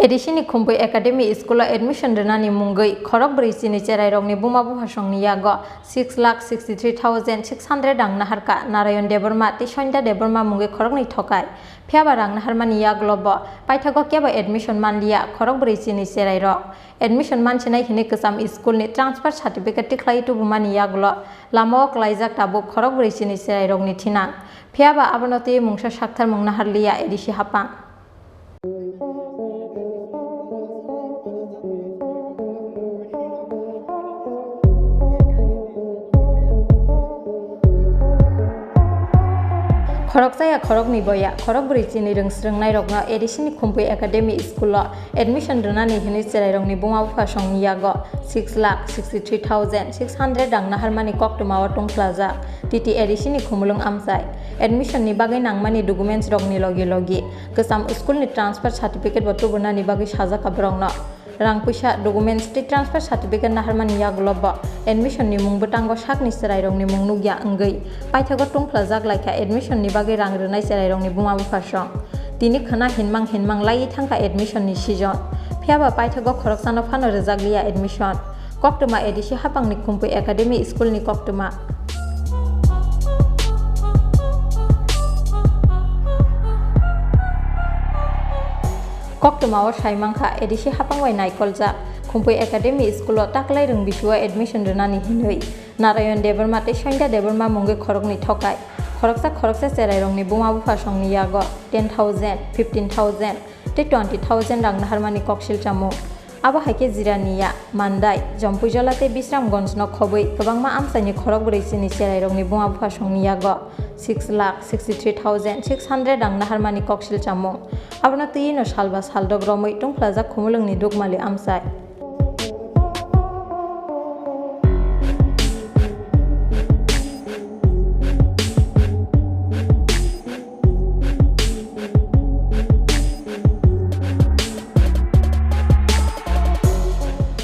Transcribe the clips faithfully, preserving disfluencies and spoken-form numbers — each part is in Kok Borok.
A D C ni Khumpui Academy School o admission rwnani mungwi khorok brwi chini cherairokni buma buphasongni yago six lakh sixty three thousand six hundred rang naharkha Narayan Debbarma tei Soinda Debbarma mungwi khoroknwi thokai. Phiyaba rang naharmani yagulo bo paithago kebo admission manliya khorok brwi chini cherairok. Admission mansinai hinwi kwcham school ni transfer certificate tikhlai tubumani yagulo lamao klaijak tabuk khorok brwi chini cherairokni thinang. Phiyaba abono twi mungsa saktharmung naharliya A D C hapang. Khoroksa ya khoroknwi bo ya, khorok brwi chini rwng swrwngnairokno A D C ni Khumpui Academy School o admission rwnani hinwi cherairokni buma buphasongni yago six lakh sixty three thousand six hundred rang naharmani koktwmao tongphlajak T T A D C ni Khumulwng amchai. Admission ni bagwi nangmani documents rokni logi logi kwcham school ni transfer certificate bo tubunani bagwi sajak borokno. Rang puisa, documents tei transfer certificate naharmani yagulo bo admission ni mung bwtango sakni chwrairokni mung nukya wngwi paithago tongphlajak laikha admission ni bagwi rang rwnai chwrairokni buma buphasong. Tini khwna hinmang hinmang laiwi thangkha admission ni season. Phiyaba paithago khoroksano phano rwjakliya admission. Koktwma A D C hapangni Khumpui Academy School ni koktwma. Koktwmao sai mankha A D C hapang bai naikoljak Khumpui Academy School o taklai rwng bisio admission rwnani hinwi Narayan Debbarma tei Soinda Debbarma mungwi khoroknwi thokai. Khoroksa khoroksa cherairokni buma buphasongni yago ten thousand, fifteen thousand tei twenty thousand rang naharmani koksil chamung. Abo hai khe Jirania, Mandai, Jompuijola tei Bisramganj no khobwi kwbangma amchaini khorok brwi chini cherairokni buma buphasongni yago six lakh sixty three thousand six hundred rang naharmani koksil chamung. Abono twiwi no salba saldok romwi tongphlajak Khumulwngni Dukmali amchai.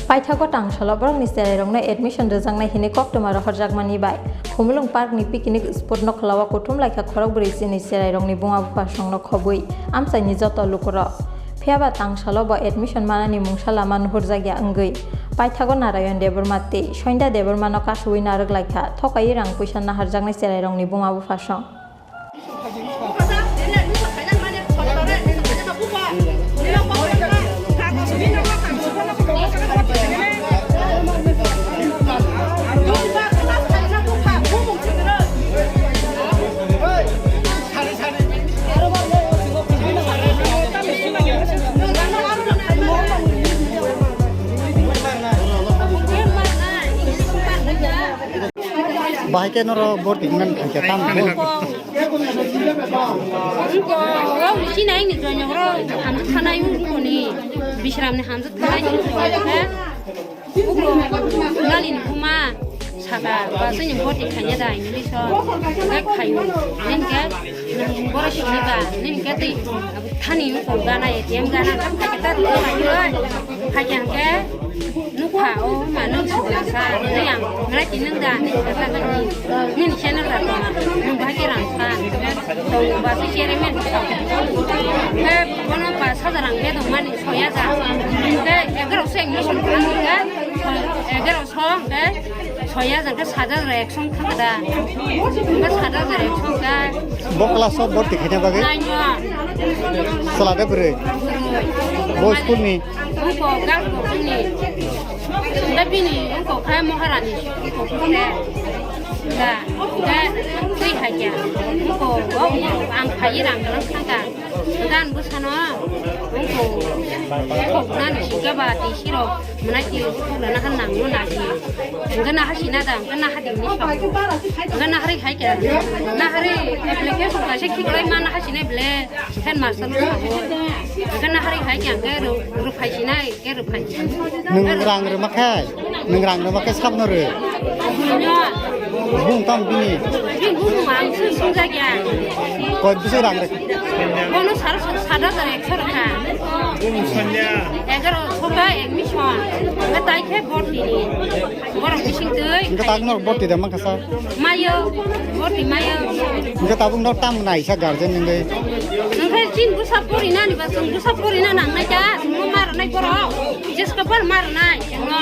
Paithago tangsalo borokni cherairokno admission rwjaknai hinwi koktwma rohorjakmani bai Khumulwng Park ni picnic spot no khwlao kuthum laikha khorok brwi chini cherairokni buma buphasongno khobwi amchaini joto lukurok. Phiyaba tangsalo bo admission manani mungsa lama nuhurjakya wngwi paithago Narayan Debbarma tei Soinda Debbarma no kasui narwk laikha thokaiwi rang puisa naharjaknai cherairokni buma buphasong. Bahai khe norok borti hwnmani khaikhe tamo bo? Sinai ni joinok rok hamjak thanai wngkoni, Bisramni hamjak thanai wngkoni khe. Nalini buma saka ba chini boti khanya da English o. Ngai khayo. Nin ke nang boro sini ba. Nin ke tei thani ko gana A T M gana. Kata khayo. Khayan ke nukha o ma nung sibla sa. Nang ngai ti nung da nin kata kani. Nin channel da ma. Nung ba ke rang sa. Tong ba si chairman. Ke bono ba sa da rang ke dong mani. Soya ja. Hingke egaroso admission kha hingke, egaroso hingke soya ja hingke sat hajar ekso wngkha da. Hingke sat hajar ekso hingke. Bo class o borti khaina bagwi? Nine o. Chwla de bwrwi? Bwrwi. Bo school ni? Wngkha girls boarding ni. Hingke bini wngkha khe Maharani school khe. Da, da, twi hai kya. Wngkha, ang phai rang nang thangkha. Gan bwsano wngkha, wngkha nani sikya ba tei siro mwnai twi wngkha na han nang no nagi. Wngkha na hasi na da, wngkha na hadi ni sa. Wngkha na hari hai kya. Na hari application ka se khiklai ma na hasi na ble headmaster no sabo. Wngkha na hari hai kya wngkha ru, ru phai sinai. Nwng rang rwma khe, nwng rang rwma khe sabno rw. Bung tong bini. Bini bung ang sung sung jakya. Koi bwswk rang rw? Bono sar sat hajar ekso rwkha. Egaro soka admission. Nga tai khe borti ni. Borok bising twi. Nga tak no borti da mankha sa. Mayo, borti mayo. Hingke tabuk no tam naisa guardian hingke. Hingke chin bwsa porina ni ba chwng bwsa porina nang nai ta, chwng Kapal mar nai, no.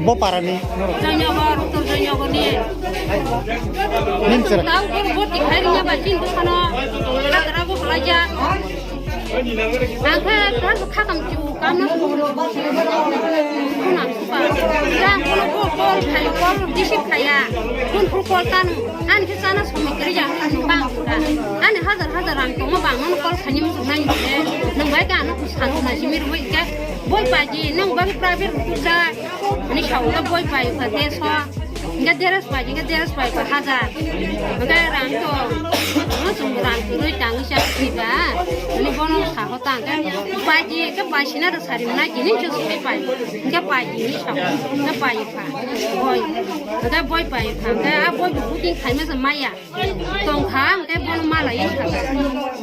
Bo parani? Joynagar, Uttor Joynagar ni. Nin sir? Tau bo boti khai nya ba chin ko kono. Katra bo kala ja. Ang kha, kha, kha kam chu, kam na chu. Kuna supa. Ja, kono ko call khai, call receive khaya. Kun fu call tan. Ani khe chana somoi kwrwi ya, nwng bang kha. Ani hajar hajar rang tongma bang mano call khaini muchung nai hwnkhe, nwng bai khe ano sal khna simi rwui khe, boi paji, nwng bai private school ja, ani sao khe boi pai kha te so, hwnkhe dress paji, hwnkhe dress pai kha hajar. Hwnkhe rang to, muchung rang kwrwi tangwi cha thwi ba, ani bono sa ho tang khe, paji khe pai sina rw sari nai, tini cho sini pai, hwnkhe paji ni sao, hwnkhe pai kha, boi, hwnkhe boi pai kha, hwnkhe a boi bo booking khaima se maya. Tongkha, hwnkhe bono malai wngkha.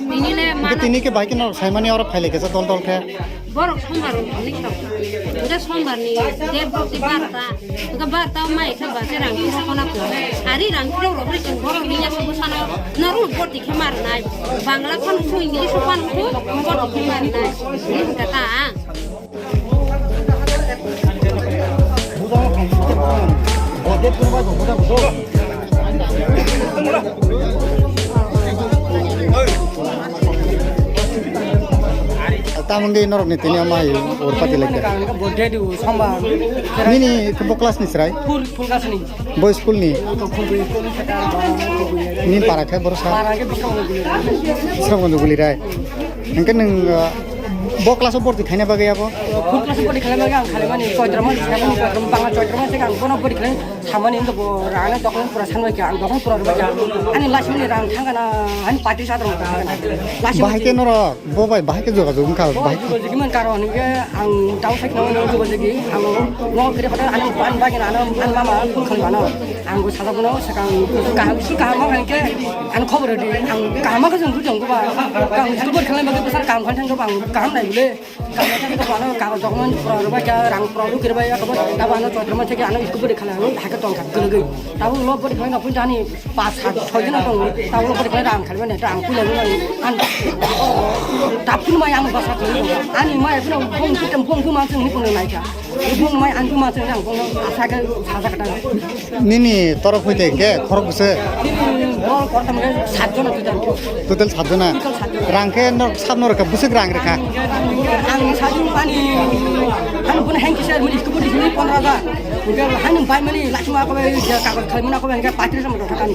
Tini le Hwnkhe mano tini khe bai khe norok saimani oro phailai khe dol dol khe. Borok sombar wngkha, hwnkhe sombar ni date bokti barta. Hwnkhe barta o mai khe ba se rang khe rokona kho. Ari rang khe rok rok chwng borok ni yaso bwsano norok boti khe mar nai. Bangla phano khu, English phano khu, boti khe mar nai. Hwnkhe ta. Tamungdi norok ni tini ama hai urpati lekha. Nini bo class ni srai? Full, full class ni. Bo school ni? Ni para khe borok sa? Para khe Bikram Gunduli. Bikram Gunduli rai. Hwnkhe nwng, uh, bo class o borti khaina bagwi abo? Full class o borti khaina bagwi ang khalimani choitro mas, choitro bangla choitro mas ang bono borti khaina samani hingo bo rana dokon pura sanbai kha, ang dokon pura rwbai kha. Ani last minute rang thangana, ani party sa rang thangana. Last minute. Bahai khe norok, bo bai bahai khe jogajog wngkha, bo bahai khe jogajog wngmani karon hwnkhe ang tau sai khna jogajog di, ang no kiri hotel ani ban bagina ano an mama phone khalmano. Ang bo sajak no sakang kaham si kaham hwnkhe ang khobor di ang kaham khe jong jong ba kang khobor khalai ma khe sar kaham khan thang ba ang kaham nai bole kaham khan thang ba ano kaham document pro ba kya rang pro kiri ba ya khobor ta ba ano choitro ma theke ano khobor khalai ang hai ka tong kha kele gei ta lo bor khalai na pun jani pas sat soi jana tong ta lo bor khalai rang khalai ne ta ang pun lai an ta pun ma yang ba sa khalai ani ma ya pun bong kitam bong pun ma sung ni pun nai kha. Bung mai ang bung ma chang ang bung asa ke saja kata. Nini torok hoite ke khorok bwswk? Bol kortam ke sat jona total. Total sat jona. Total sat jona. Rang khe no sab no rwkha bwswk rang rwkha. Ang sajung pani han bun hang kisa muni kubur di sini pondro hajar. Udah han bai mani lachima ko bai kagol khalmuna ko bai ke patri sama kata ni.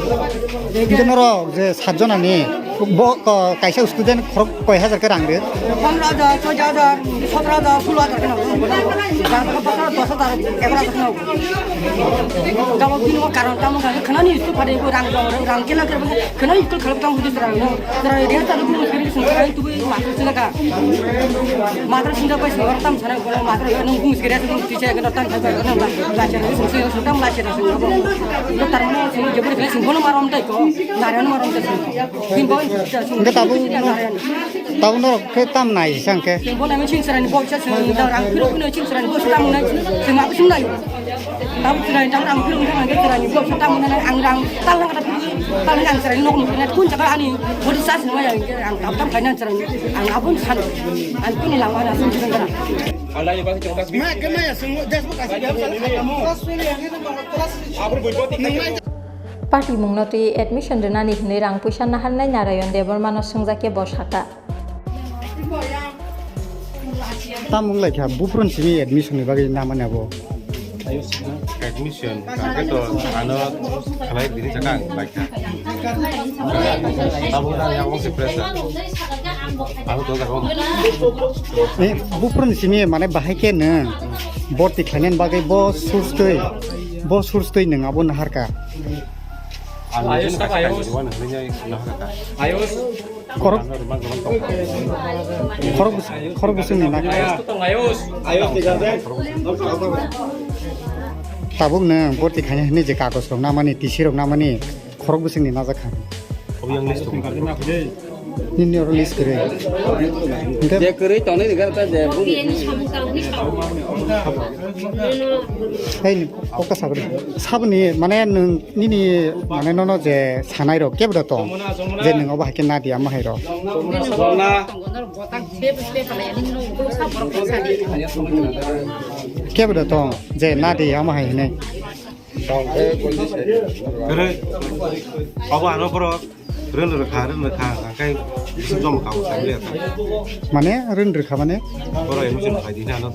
Hingke norok je sat jona ni bo ko kaisa student khorok koi hajar ke rang rio? Pondro hajar, soi hajar, sotro hajar, solo hajar ke nang. Rang ko baka dos hajar, egaro hajar ke nang. Gabo bini mo karon tamo ka khana ni school phade ko rang rang rang kela kera khana school khala tamo bujis rang no. Tara dia ta bu sekali sung kai tu bu master sila ka. Master sila pai sung tam sana ko master no bu sekali sung teacher ke tam ta ko no ba. Ba chara sung sila sung tam la chara sung bo. Tar mane sung jebur khala sung bono marom tai ko. Narayan marom tai sung. Hingke tabuk, tabuk norok khe tam nai sang khe? Bo nang ching srani bo cha sung da rang phiro phiro ching srani bo tam nai sung ma sung nai. Tabuk srani tam rang phiro phiro nang srani bo tam nai ang rang tal nang kata tal nang srani nok nok kun jaga ani bodi sas nai ang tam tam khaina srani ang abun san ang kuni langma na sung sung kara. Patimungno twi admission rwnani hwnwi rang puisa naharnai Narayon Debbarmano swngjak khe bo sakha. Tamo wnglaikha buphuruni simi admission ni bagwi namani abo? Admission hwnkhe to ano khlai bini sakha ang laikha. Abo wngkha yang wngse pressure. Abo to jaga wng. Eh, buphuruni simi mane bahai khe nwng borti khlainani bagwi bo source twi, bo source twi nwng abo naharkha. Ang Ayos jini ta kasa ayos. Kaijuan hwnwi nai sina hwnkha. Ayos. Khorok, khorok bwswk, khorok bwswkni na. Ayos to tong ayos. Tabuk nwng borti khaina hwnwi je kagoj rok namani, T C rok namani, khorok bwswkni najak kha. Obo yang list tong. Nini oro list kwrwi. Hwnkhe je kwrwi tonwi rwgwk ta je bini. Hei, ni kokta sabri. Sabni mane nwng nini mane nono je sanai rok kebo da tong. Je nwng obo hai khe na di amo hai rok. Kebo da tong je na di amo hai hinai. Kwrwi. Obo ano borok rwng rwkha, rwng rwkha, hwnkhe bising jom kha, o saimli kha. Mane rwng rwkha mane? Borok admission khlai di na, ano.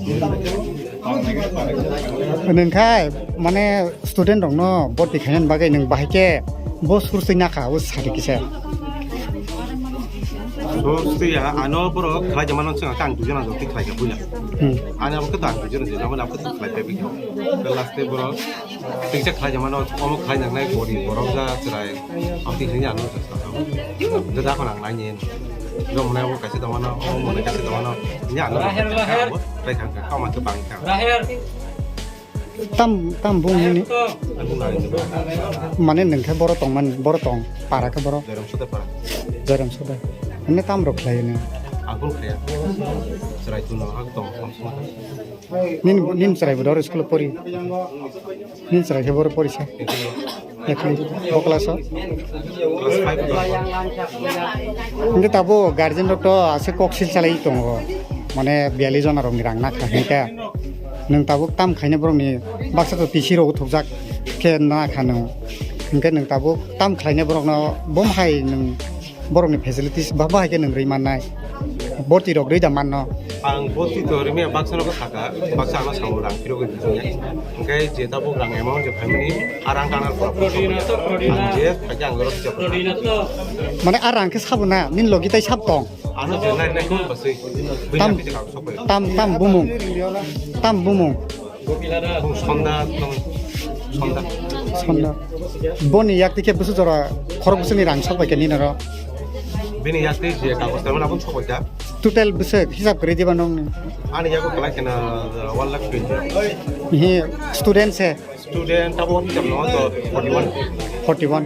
Nwng khai mane student rokno boti khainani bagwi nwng bahai khe bo source twi nakha, o sadi kisa. Source twi ya, ano borok khlai jamano chwng kha, ang duijon jok twi khlai kha puila. Hmm. Ani abo khe to ang duijon jok, abo khe to khlai pai bikha. Last twi borok Tingsa khlai jamano, omo khlai nangnai, gori borok ja chwrai. Amtwi hwnwi ano chwrai. Dada khonang nai ni. Jom nai bo kaisa tongmano, omo mwnai kaisa tongmano. Ni ano trai khang kha, kama khe bang kha. Tam, tam bung hini. Mane nwng khe boro tongman, boro tong, para khe boro. Joram suda para. Joram suda. Hwnwi tam rok khlai ni. Ang khe khlaiya. Chwrai tuno, ang tong, tong sima. Nini, nini chwrai bo doro school pori. Nini chwrai khe boro pori sa. Ekli, bo class o. Hwnkhe tabuk guardian rok to aswk kok sil chalai tongo. Mane biyali jona rok ni rang nakha hwnkhe. Nwng tabuk tam khaina borok ni baksa to P C rok thokjak khe nakha nwng. Hwnkhe nwng tabuk tam khlaina borok no bom hai nwng Borokni facilities ba bahai khe nwng rwi mannai. Borti rok rwi da manno. Ang borti to rwmya baksa no sakha, baksa ano samung rang phirogwi rwmya. Hwnkhe je tabuk rang amount je phaimani, a rang kana pura pura sokya. Ang je phaikhe ang oro kisa pura. Mane a rang khe sabo na, nini logi tai sab tong. Ano je nai nai kung baswi. Tam, tam, tam bumung. Tam bumung. Sonda, sonda. Sonda. Boni yakti khe bwswk jora khorok bwswkni rang sok bai khe nini oro? Bini yakti je kagoj tangmani aboni sok bai kha. Total bwswk hisab kwrwi diba nokni? Ani yago kwlai kheno one lakh twenty. Hi student se? Student abo hisab no to forty one. Forty one.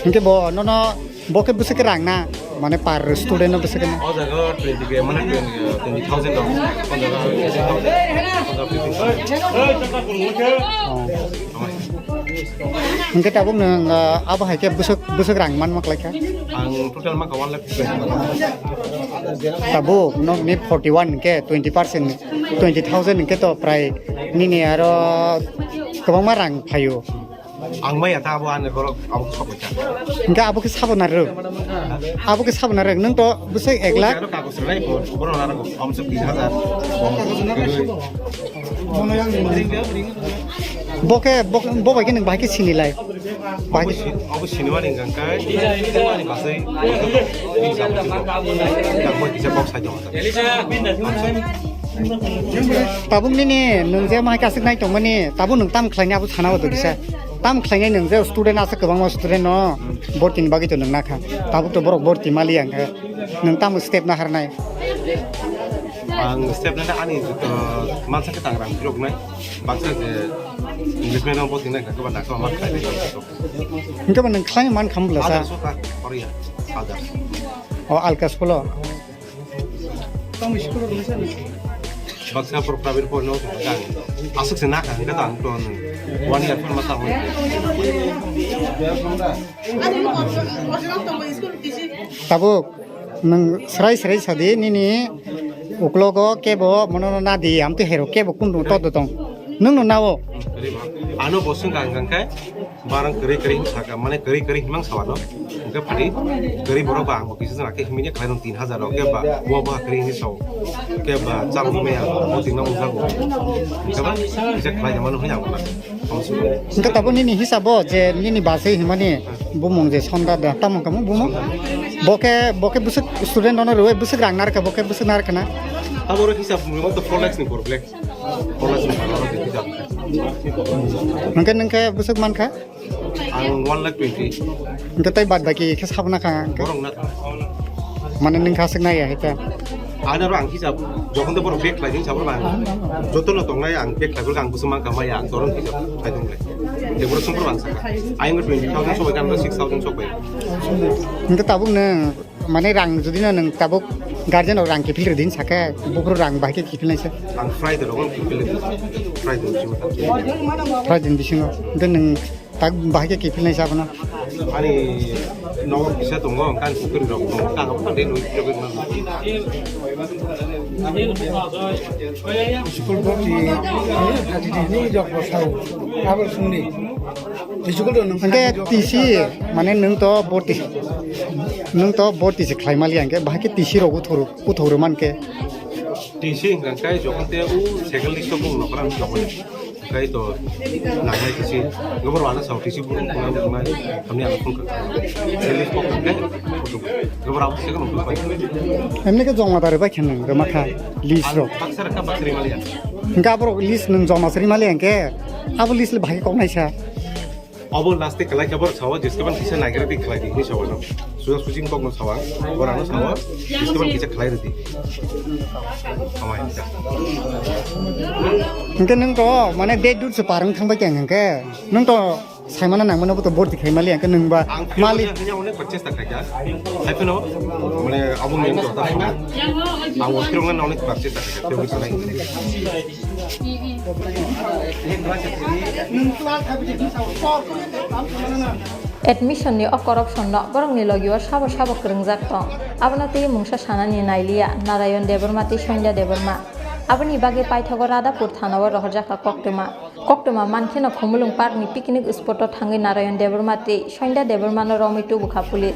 Hwnkhe bo nono Bo khe bwswk khe rang na, mane per student no bwswk khe na? O jaga twenty K, mane twenty, twenty thousand dong. O jaga fifteen thousand, o jaga fifteen thousand. Oh. Hwnkhe tabuk nwng, ah, abo hai khe bwswk, bwswk rang manma kwlai kha? Ang total mankha one lakh fifty thousand. Tabuk nokni forty one khe twenty percent, twenty thousand hwnkhe to prai nini aro kwbangma rang phaio. Ang maya ta abo ani borok abo sok bai ta. Hingke abo khe sabo narwk. Abo khe sabo narwk. Nwng to bwswk ek lakh. Ano kagos rwnai bo, borok narwk abo se bish hajar. Bo khe, bo, bo bai khe nwng bahai khe sini lai. Bahai khe abo si-, abo sinimani hingka khe, sinimani basai, ang bai kisa kok sai tongo. Tabuk nini nwng je mahai kasik nai tongmani, tabuk nwng tam khlaini abo sana o to kisa. Tam khlainai nwng je student asa kwbangma student no bortini bagwi to nwng nakha. Tabuk to borok borti mali ang khe. Nwng tamo step na harnai? Ang step na ani to mansa khe tangrang phirok nai. Baksa je English medium bortini nai kha, kwbang daksa ma khlai nai. Hingke ba nwng khlai man kham bwlasa? Others o ka, Korea. Others. O alka school o. Baksa pro private po no ka. Asuk se na ka, ka ta to one year pon ma ta. Tabuk nwng srai srai sadi nini uklogo kebo mono na di amte hero kebo kundu to do tong. Nwng no nawo. Ano bosong kang kang kai. Barang kwrwi kwrwi hwn saka, mane kwrwi kwrwi hwnmang sawano. Hwnkhe phadi kwrwi borok ba ang bo kisa jora khe himini khlairok tin hajar rok, khe ba bo bo kwrwi hwnwi sao. Khe ba cham hwnwi ya, bo tingna mungsa bo. Hwnkhe ba kisa khlai mano hwnwi ang bo na. Hwnkhe tabuk nini hisabo je nini basai hwnmani bumung je Sonda da, tamo wngkha mo bumung? Bo khe, bo khe bwswk student rokno rwui bwswk rang narwkha, bo khe bwswk narwkha na? Abo rok hisab hwnwi to four lakhs ni four lakhs. Hwnkhe nwng khe bwswk mankha? Ang one lakh twenty. Hwnkhe tei bad baki khe sabna kha hwnkhe? Borok na. Mane nwng kha swk naiya hai ta. Ano ang hisab, jokhon to borok bag khlai din sabor bang. Joto no tongnai ang bag khlai ang busung mang kamai ang toron hisab khlai dong le. Te borok songkor bang saka. Ayang twenty thousand sobai kan six thousand sobai. Hingke tabuk nang mane rang jodi no nang tabuk guardian rok rang kiphil ridin saka bukro rang bahai ke kiphil naisa. Ang Friday rok ang kiphil ridin. Friday rok sima tak. Friday bisingo. Hingke nang Tak bahai ke kiphil nai sabo na. Ani nogo kisa tongo, kan sukri rok tongo, kan apa kan deno kira kira mana. School boti, ni jok bosau, abo sungni. School do nung Hingke T C, mane nung to boti, nung to boti se khlai mali hingke, bahai ke T C rok uthuru, uthuru man ke. T C hingka kai jokon te u second list ko nokra jokon. Kai to nangnai kisi, gobor wana sao kisi bulu kuna bulu mai, hamni ang phone kar. Selis pok kan, gobor abu sega nunggu pai. Emne ke joma dare bai khenang, rema kha, list ro. Baksar ka baksari maliya. Hingke aborok list nung joma sari maliya hingke, abo list le bahai kok naisa. Abo last te kalai khe borok sao, jeskaban kisa nagira di khlai di, hinwi sao no. Suya sujing kok no sao, borok no sao, jeskaban kisa khlai rwdi. Amai. Hingke nung to, mane, date dut se parang thangbai khe hingke, nung to saimana nangmano bo to borti khai mali, hingke nung ba ang mali. Hanya onek purchase ta khaja. Hai phano, mane, abo nung to ta. Ang wakil nang onek purchase ta khaja. Tebul sanai. Admission ni o corruption no borokni logi o sabo sabo kwrwngjak tong. Abono tei mungsa sanani nailiya Narayon Debbarma tei Soinda Debbarma. Aboni bagwi paithago Radhapur thana o rohorjakha koktwma. Koktwma mankheno Khumulwng Park ni picnic spot o thangwi Narayon Debbarma tei Soinda Debbarma no romwi tubukha police.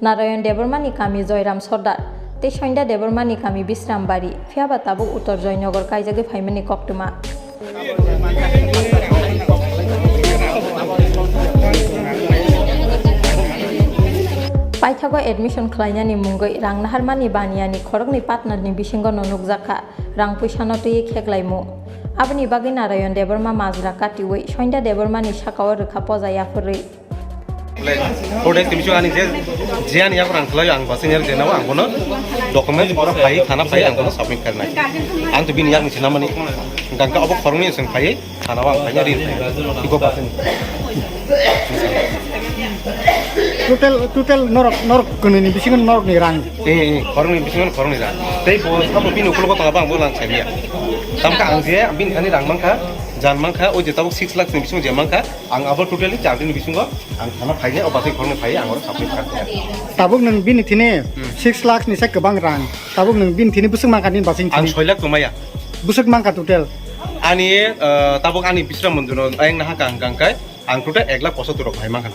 Narayon Debbarma ni kami Joyram Sordar tei Soinda Debbarma ni kami Bisrambari, phiyaba tabuk Uttor Joynagar kaijagwi phaimani koktwma. Paithago admission khlainani mungwi rang naharmani baniyani khoroknwi partner ni bisingo no nukjakha rang puisano twiwi kheklaimu. Aboni bagwi Narayon Debbarma majra katiwi Soinda Debbarma ni sakao rwkha poja yaphurwi. Four days ni bisingo ani je, je ani yaphur ang khlaio, ang bwswk ni je nao ang bono documents borok phai, thana phai ang bono submit kharnai. Ang to bini yakni sinamani, hingka obo khoroknwi chwng phai, thana o ang phai ri phai. Iko bwswk ni. Total, total norok, norok kwnwi ni bisingo norok ni rang. Eh, eh, khoroknwi bisingo khoroknwi rang. Tei bo sabo bini ukulogo tongma ang bo lang saimanya. Tamkha ang je bini thani rang mankha, jan mankha, o je tabuk six lakhs ni bisingo je mankha, ang abo totally char din ni bisingo ang thana phainai, o bwswk khoroknwi phai, ang oro submit kha. Tabuk nwng bini thini Hmm. six lakhs ni se kwbang rang. Tabuk nwng bini thini bwswk mankha nini bwswk Ang thini? Soi lakh tongmaya. Bwswk mankha total? Ani, eh, tabuk ani Bisram Mandir no ayang naha kang kang kai, ang total ek lakh pochattor rok hai mankha.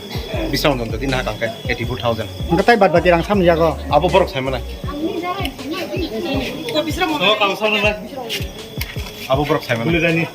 Bisram Mandir di naha kang kai eighty four thousand. Hingke tai bad baki rang samni yago? Abo borok sai manai. Abo borok sai manai.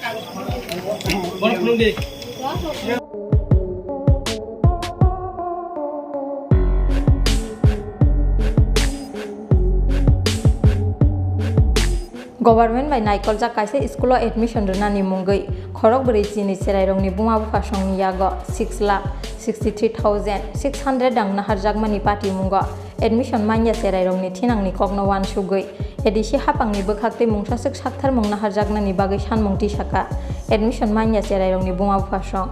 Government bai naikoljak kaisa school o admission rwnani mungwi khorok bwrwi chini cherairokni buma bupha songni yago six lakh sixty three thousand six hundred rang naharjakmani patimungo admission manya cherairokni thinangni kokno uansugwi A D C hapangni bwkhak tei mungsaswk saktharmung naharjaknani bagwi sanmung tisaka admission manya cherairokni buma bupha song.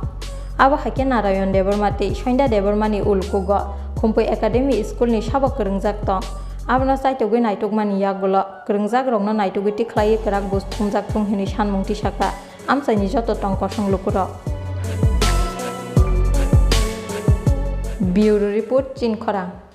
Abo hai khe Narayon Debbarma tei Soinda Debbarmani ulkugo Khumpui Academy School ni sabo kwrwngjak tong. Abono chaitogwi naitukmani yagulo kwrwngjakrokno naitugwi tikhlaiwi kwrak buj thumjak thung hwnwi sanmung tisaka amchaini joto tong kosong lukurok. Bureau Report, Chinkhorang.